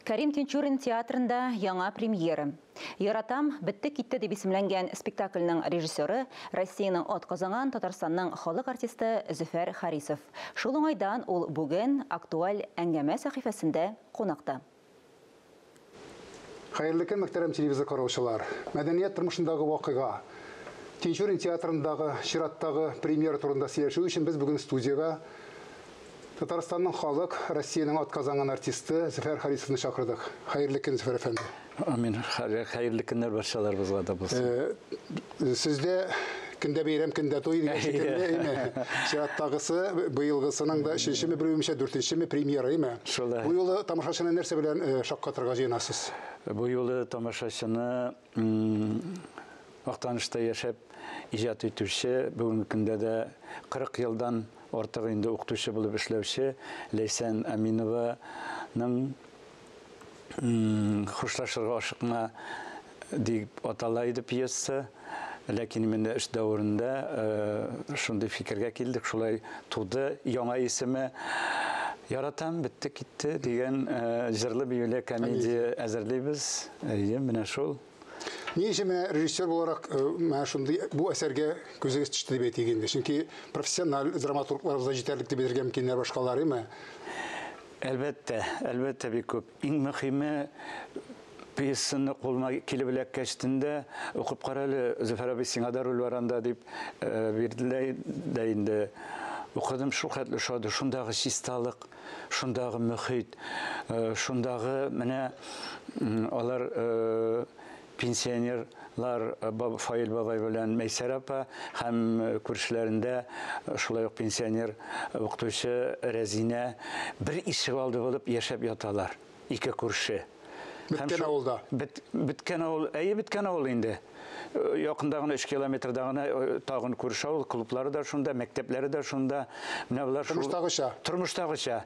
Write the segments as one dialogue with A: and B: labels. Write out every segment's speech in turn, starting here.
A: Кәрим Тинчурин театрында яңа премьера. Яратам, бетте китте дип исемләнгән спектакльнең режиссеры Россиянең атказанган Татарстанның халык артисты Зөфәр Харисов. Шул уңайдан ул бүген актуаль әңгәмә сәхифәсендә кунакта.
B: Хәерле көн, мөхтәрәм телевизор караучылар. Мәдәният тормышындагы вакыйга. Тинчурин театрындагы чираттагы премьера турында сөйләшү өчен без бүген студиягә Татарстанның халык, Россиянең атказанган артисты Зөфәр Харисовны чакырдык. Хәерле көн, Зөфәр әфәнде.
C: Амин. Хәерле көннәр барчаларыбызга да булсын.
B: Сездә көндә бәйрәм, көндә туй дигән шикелле, әйме? Чираттагысы, быелгысының да өченчеме, белмимчә, дүртенчеме премьера, әйме?
C: Шулай.
B: Бу юлы тамашачыны нәрсә белән шаккатырга җыенасыз?
C: Бу юлы тамашачыны Актанышта яшәп иҗат итүче, бүгенге көндә дә 40 елдан артык инде укытучы булып эшләүче Ләйсән Аминованың Хушлашырга ашыкма дип атала иде пьеса. Ләкин менә эш дәверендә шундый фикергә килдек, шулай туды яңа исеме. Яратам, бетте китте дигән җырлы биюле комедия әзерлибез. Әйе, менә шул.
B: Ни өчен менә режиссер буларак менә шундый бу әсәргә күзегез төште дип әйтик инде? Чөнки профессиональ драматургларыбыз да җитәрлек дип әйтергә мөмкиннәр башкалар, әйме?
C: Әлбәттә, әлбәттә бик күп. Иң мөһиме пьесаны кулыма килеп эләккәчтен дә укып кара әле, Зөфәр абый, сиңа да роль бар анда дип бирделәр дә инде. Укыдым, шул хәтле ошады. Шундагы чисталык, шундагы мөхит, шундагы менә алар пенсионерлар Фаил бабай белән Мәйсәр апа һәм күршеләрендә шулай ук пенсионер укытучы Рәзинә бер ишек алды булып яшәп яталар. Ике күрше.
B: Беткән авылда.
C: Беткән авыл, әйе, беткән авыл инде. Якында гына 3 километрда гына тагын күрше авыл, клублары да шунда, мәктәпләре дә шунда. Менә болар шул
B: Тормыштагыча.
C: Тормыштагыча.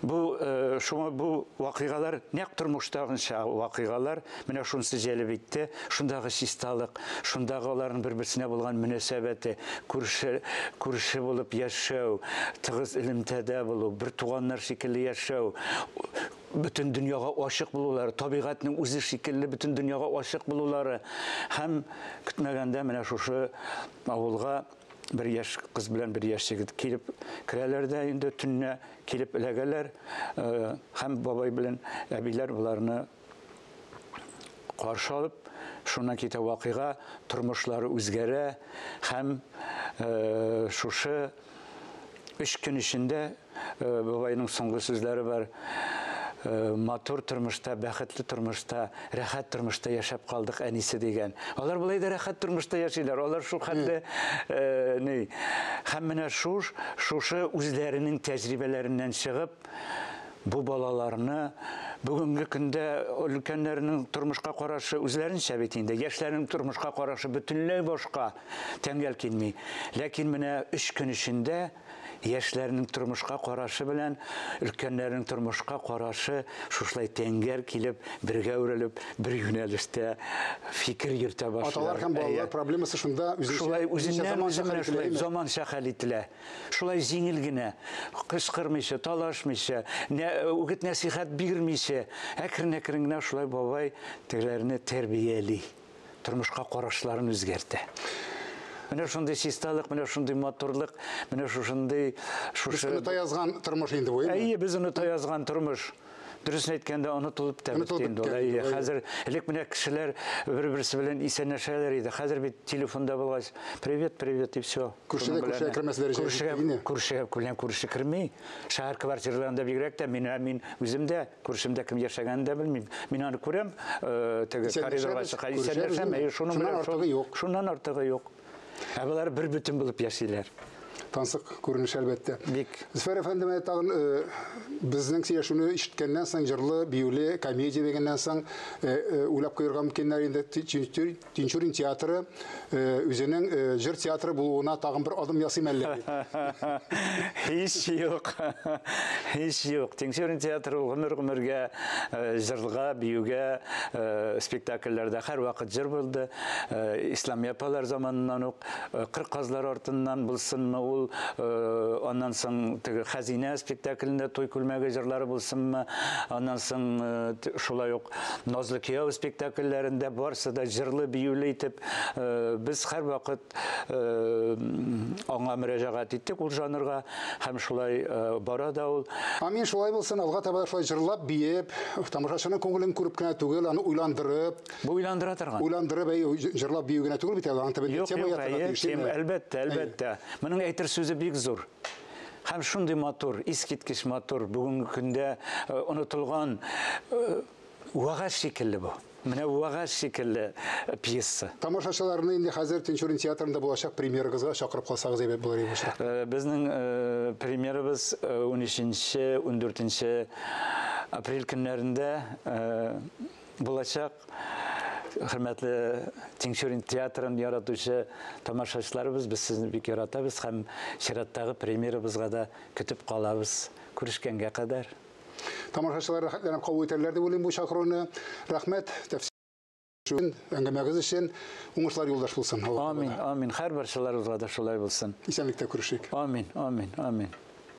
C: Бу шуңа бу вакыйгалар нәкъ тормыштагыча вакыйгалар. Менә шунысы җәлеп итте. Шундагы чисталык, шундагы аларның бер-берсенә булган мөнәсәбәте, күрше күрше булып яшәү, тыгыз элемтәдә булу, бер туганнар шикелле яшәү, бөтен дөньяга ачык булулары, табигатьнең үзе шикелле бөтен дөньяга ачык булулары һәм көтмәгәндә менә шушы авылга бер яшь кыз белән бер яшь егет килеп керәләр дә инде төнлә килеп эләгәләр һәм бабай белән әбиләр боларны каршы алып, шуннан китә вакыйга, тормышлары үзгәрә һәм шушы өч көн эчендә бабайның соңгы сүзләре бар. Матур тормышта, бәхетле тормышта, рәхәт тормышта яшәп калдык, әнисе дигән. Алар болай да рәхәт тормышта яшиләр. Алар шул хәтле ни. Һәм менә шуш, шушы үзләренең тәҗрибәләреннән чыгып, бу балаларны бүгенге көндә өлкәннәрнең тормышка карашы үзләренчә бит инде, яшьләрнең тормышка карашы бөтенләй башка, тәңгәл килми. Ләкин менә өч көн эчендә яшьләрнең тормышка карашы белән өлкәннәрнең тормышка карашы шушылай тәңгәл килеп, бергә үрелеп, бер юнәлештә фикер йөртә башлыйлар.
B: Аталар һәм балалар проблемасы шунда үзенчә,
C: шулай үзеннән үзе менә шулай заманча хәл ителә. Шулай җиңел генә, кычкырмыйча, талашмыйча, үгет нәсихәт бирмичә, әкрен-әкрен генә шулай бабай тегеләрне тәрбияли. Тормышка карашларын үзгәртә. Менә шундый чисталык, менә шундый матурлык, менә шушындый
B: шушы Без оныта язган тормыш инде бу,
C: әйе? Без оныта язган тормыш. Дөресен әйткәндә, онытылып та бетте инде ул. Әйе, хәзер элек менә кешеләр бер-берсе белән исәнләшәләр иде. Хәзер бит телефонда булгач, привет, привет и все.
B: Күршедә күршегә кермәс дәрәҗәгә җитте.
C: Күршегә белән күрше керми. Шәһәр квартираларында бигрәк тә мин мин үзем дә күршемдә кем яшәгәнен дә белмим. Мин аны күрәм, теге коридорга чыга, исәнләшәм, әйе, шуның
B: белән артыгы юк.
C: Шуннан артыгы юк. Ә болар бер бөтен булып яшиләр.
B: Тансык күренеш әлбәттә.
C: Бик.
B: Зөфәр әфәнде, менә тагын безнең сөйләшүне ишеткәннән соң, җырлы, биюле комедия дигәннән соң, уйлап куярга мөмкиннәр инде Тинчурин театры үзенең җыр театры булуына тагын бер адым ясыйм әллә дип.
C: Һич юк. Һич юк. Тинчурин театры ул гомер-гомергә җырга, биюгә, спектакльләрдә һәрвакыт җыр булды. Исламия апалар заманыннан ук, кыр казлары артыннан булсынмы ул, аннан соң теге Хәзинә спектаклендә туй күлмәге җырлары булсынмы, аннан соң шулай ук Назлы кияү спектакльләрендә барсы да җырлы, биюле итеп, без һәрвакыт аңа мөрәҗәгать иттек ул жанрга, һәм шулай бара да ул.
B: Амин, шулай булсын, алга таба да шулай җырлап, биеп, тамашачының күңелен күреп кенә түгел, аны уйландырып.
C: Бу уйландыра торган.
B: Уйландырып, әй, җырлап бию генә түгел бит әле, аның төбендә тема ятырга тиеш.
C: Тема, әлбәттә, әлбәттә. Моның әйтер сүзе бик зур. Һәм шундый матур, искиткеч матур, бүгенге көндә онытылган вәгазь шикелле бу. Менә вәгазь шикелле пьеса.
B: Тамашачыларны инде хәзер Тинчурин театрында булачак премьерагызга чакырып калсагыз әйбәт булыр иде бу очракта.
C: Безнең премьерабыз 13-нче, 14-нче апрель көннәрендә булачак. Хөрмәтле Тинчурин театрын яратучы тамашачыларыбыз, без сезне бик яратабыз һәм чираттагы премьерабызга да көтеп калабыз. Күрешкәнгә кадәр.
B: Тамашачылар рәхәтләнеп кабул итәрләр дип уйлыйм бу чакыруны. Рәхмәт, тәфсир әңгәмәгез өчен. Уңышлар юлдаш булсын.
C: Амин, амин. Һәрбер чыларыбызга да шулай булсын.
B: Исәнлектә күрешик.
C: Амин, амин, амин.